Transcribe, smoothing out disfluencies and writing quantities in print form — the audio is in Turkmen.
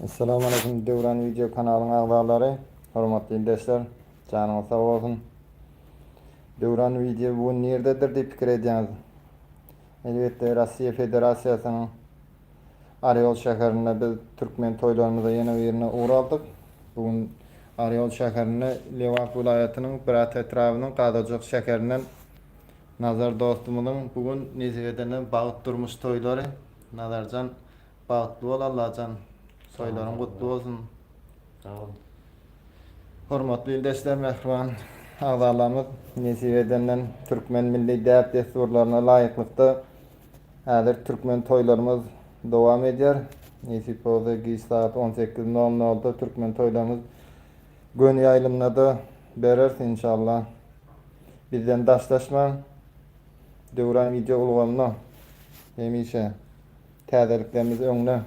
Essalamu Aleýkum Döwran Wideo kanalyň agzalary, hormatly ildeşler, janyňyz sag bolsun. Döwran Wideo bu gün nirdedir diýip pikir edýäňiz? Elbetde Rossiýa Federasiýasynyň Orýol şäherinde biz türkmen toýlarymyza ýene birine ugur aldyk. Bu gün Orýol şäherinde Lebap welaýatynyň Birat etrabynyň Gazojak şäherinden Nazar dostumyzyň bu gün nesip edenden bagt durmuş toýlary. Nazarjan Bagtly bol Allajan. Toýlaryň gutly bolsun. Sag boluň. Hormatly ildeşler mähriban agzalarymyz nesip edenden türkmen milli däp-dessurlaryna laýyklykda häzir türkmen toýlarymyz dowam edýär. Nesip bolsa giç sagat 18 nol nolda türkmen toýlarymyz göni ýaýlymda-da bereris inşallah. Bizden daşlaşmaň. Döwran wideo ulgamyna hemişe Täzeliklerimiz öňde.